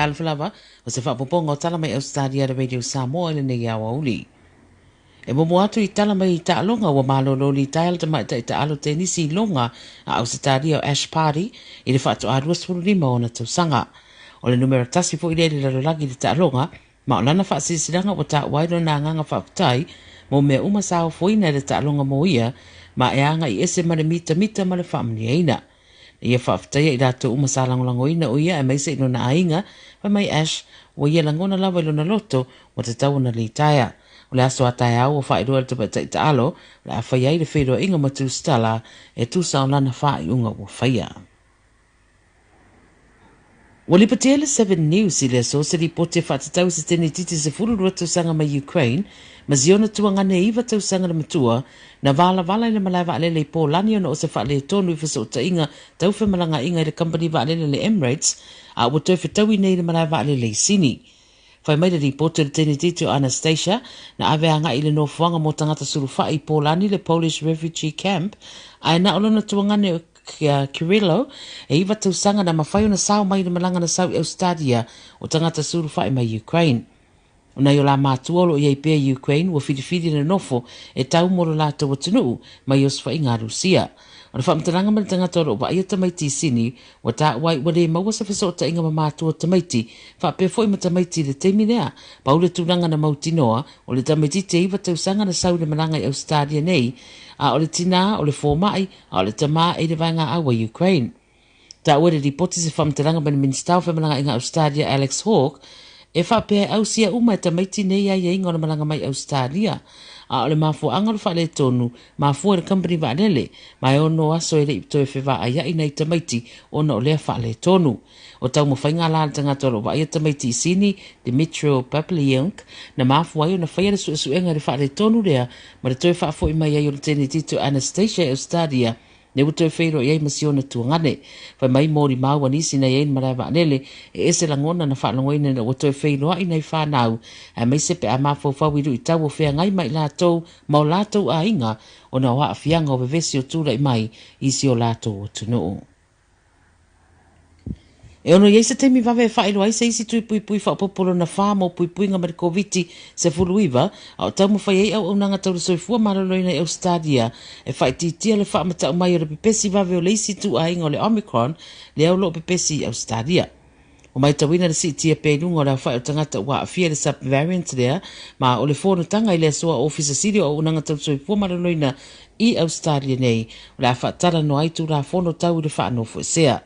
Talofa lava, o se faaopoopoga o tala mai Ausetalia a le Radio Samoa i lenei aoauli. E muamua atu i tala mai i taaloga ua malolo litaea le tamaitai taalo tenisi i loga a Ausetalia o Ash Barty i le faatoa 25 o ona tausaga. O le numera tasi foi lea i le lalolagi i le taaloga, ma o lana faasilasilaga ua taua ai lona agaga faafetai mo mea uma sa ofoina e le taaloga mo ia, ma e agai ese ma le mitamita ma le faamanuiaina. Na ia faafetaia i latou uma sa lagolagoina o ia aemaise i lona aiga, fai mai Ash, ua ia lagona lava i lona loto ua tatau ona litaea. O le aso a taeao ua faailoa e le tamaitai taalo o le a fai ai le feiloaiga ma Tusitala e tusa o lana faaiuga ua faia. Ua lipotia e le Seven News i le aso se lipoti e faatatau i se tenititi 12 tausaga mai Ukraine ma si ona tuagane e 9 tausaga le matua na valavala i le malae vaalele i Polani ona o se faaletonu i fesootaiga tau femalagaaiga i le kamupani vaalele le Emirates a ua toe fetaui nei i le malae vaalele i Sini. Fai mai le lipoti o le tenititi o Anastasia na ave agai i le nofoaga mo tagata sulufai i Polani le Polish Refugee Camp ae na o lona tuagane o Kyrylo e 9 tausaga na mafai ona sao mai i le malaga na sau i Ausetalia o tagata sulufai mai Ukraine. O nai o la matua o lo o i ai pea i Ukraine ua filifili le nofo e tau mo lo latou atunuu mai osofaiga a Rusia. O le faamatalaga ma le tagata o lo o vaaia tamaiti i Sini ua taua ai ua le maua se fesootaiga ma matua o tamaiti faapea foi ma tamaiti i le taimi lea. Pau le tulaga na mautinoa o le tamaitiiti e 9 tausaga na sau i le malaga i Ausetalia nei, a o le tinā o le fomai a o le tamā e i le vaega au a Ukraine. Taua i le lipoti se faamatalaga mai le Minisita o Femalagaaiga Ausetalia Alex Hawke e faapea e ausia uma e tamaiti nei aiaiga o le malaga mai Ausetalia, a o le mafuaaga o le faaletonu mafua i le kamupani vaalele, ma e ono aso e le i toe fevaaia'i nai tamaiti ona o lea faaletonu. O taumafaiga la a le tagata o lo o vaaia tamaiti i Sini, Dmytro Pavliuk, na mafua ai ona faia le suesuega i le faaletonu lea ma le toe faafoi mai ai o le tenititi o Anastasia i Ausetalia, lea ua toe feiloai ai ma si ona tuagane. Fai mai molimau a nisi na i ai i le malae vaalele, e ese lagona na faalogoina ina ua toe feiloai nai fanau, aemaise pe a mafaufau i luitau o feagai ma i latou ma o latou aiga ona o aafiaga o vevesi o tulai mai i si o latou atunuu. E ono i ai se taimi vave e faailoa ai se isi tui puipui faaopoopo lona fa mo puipuiga mai le Koviti-19, a o taumafai ai auaunaga tau le soifua maloloina i Ausetalia e faaitiitia le faamatau mai o le pepesi vave o le isi ituaiga o le Omicron lea o lo o pepesi i Ausetalia. Ua maitauina le siitia pea i luga o le aofai o tagata ua aafia i le sub-variant lea, ma o le fonotaga i le aso a Ofisa Sili o Auaunaga Tau Soifua Maloloina i Ausetalia nei o le a faatalanoa ai Tulafono tau i le faanofoesea.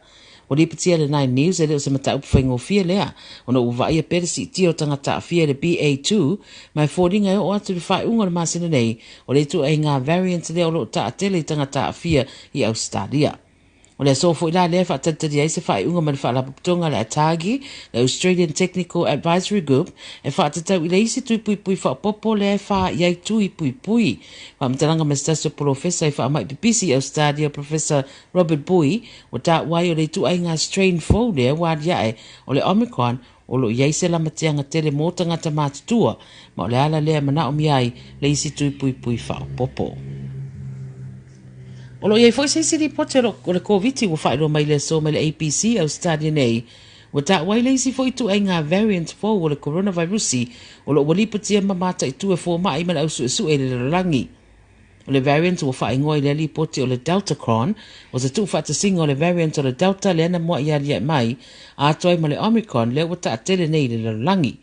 Ua lipotia le Nine News e le o se mataupu faigofie lea, ona ua vaaia pea le siitia o tagata aafia i le BA2, ma e foliga e oo atu i le faaiuga o le masina nei, o le ituaiga variant lea o lo o taatele i tagata aafia i Ausetalia. O le aso foi la lea e faatalitalia ai se faaiuga mai le Faalapotopotoga a le ATAGI, le Australian Technical Advisory Group, e faatatau i le isi tui puipui faaopoopo lea e fa i ai tui puipui. Faamatalaga mai se tasi o polofesa i faamai pipisi i Ausetalia, Professor Robert Bui, ua taua ai o le ituaiga strain fou lea ua aliae o le Omicron o lo o i ai se lamatiaga tele mo tagata matutua, ma o le ala lea e manaomia ai le isi tui puipui faaopoopo. O lo o i ai foi se isi lipoti o le Koviti ua faailoa mai i le aso mai le ABC i Ausetalia nei, ua taua ai le isi foi ituaiga variant fou o le koronavairusi o lo o ua lipotia ma mataitu e fomai ma le au suesue i le lalolagi. O le variant ua faaigoa i lea lipoti o le Deltacron, o se tuufaatasiga o le variant o le Delta lea na muai aliae mai, atoa ai ma le Omicron lea ua taatele nei i le lalolagi.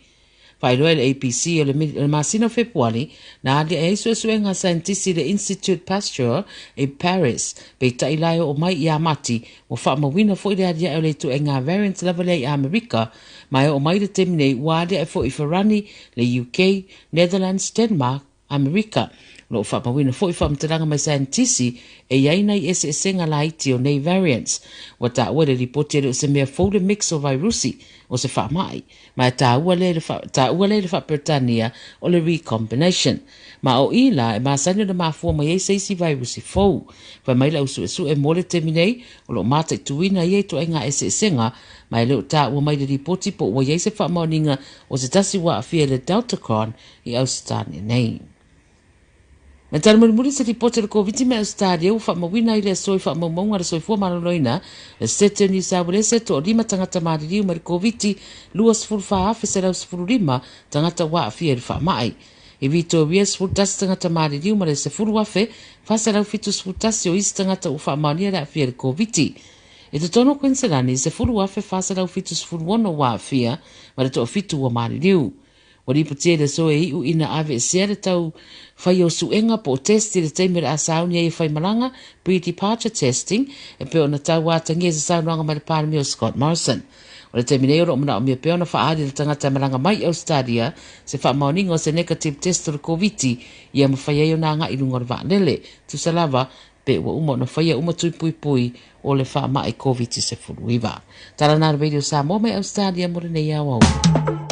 Faailoa e le ABC o le masina o Fepuari, na aliae ai suesuega a saienitisi i le Institut Pasteur i Paris, peitai la e oo mai ia Mati, ua faamauina foi le aliae o le ituaiga variant lava lea i Amerika, ma e oo mai i le taimi nei ua aliae foi i Farani, le UK, Netherlands, Denmark, Amerika. O lo o faamauina foi faamatalaga mai saienitisi e i ai nai eseesega laiti o nei variants. Ua taua i le lipoti e le o se mea fou le mix o vairusi o se faamai, ma e taua lea i le, taua lea i le faa-Peretania o le recombination. Ma o i la e masani ona mafua mai ai se isi vairusi fou. Fai mai le au suesue mo le taimi nei, o lo o mataituina ia ituaiga eseesega, ma e le o taua mai le lipoti po ua i ai se faamaoniga o se tasi ua aafia i le Deltacron i Ausetalia nei. Ma tala mulimuli se lipoti a le Koviti mai Ausetalia ua faamauina ai le aso i faamaumauga a le Soifua Maloloina i le Setete o Niu Sauelese e toalima tagata maliliu mai le Koviti, 24,115 tagata ua aafia i le faamai. I Vitoria, 11 tagata maliliu ma le 10,471 o isi tagata ua faamaonia le aafia i le Koviti. I totonu o Kuiniselani, 10,476 ua aafia ma le toafitu ua maliliu. Ua lipotia i le aso e iu ina aveesea le tau fai o suega po o test i le taimi o le a sauni ai e faimalaga, pre-departure testing, e pei ona tau atagia i se saunoaga mai le Palemia o Scott Morrison. O le taimi nei o lo o manaomia pea ona faaali le tagata e malaga mai i Ausetalia se faamaoniga o se negative test o le Koviti ia mafai ai ona agai i luga o le vaalele. Tusa lava pe ua uma ona faia uma tui puipui o le faamai Koviti-19. Tala na Radio Samoa mai Ausetalia mo lenei aoauli.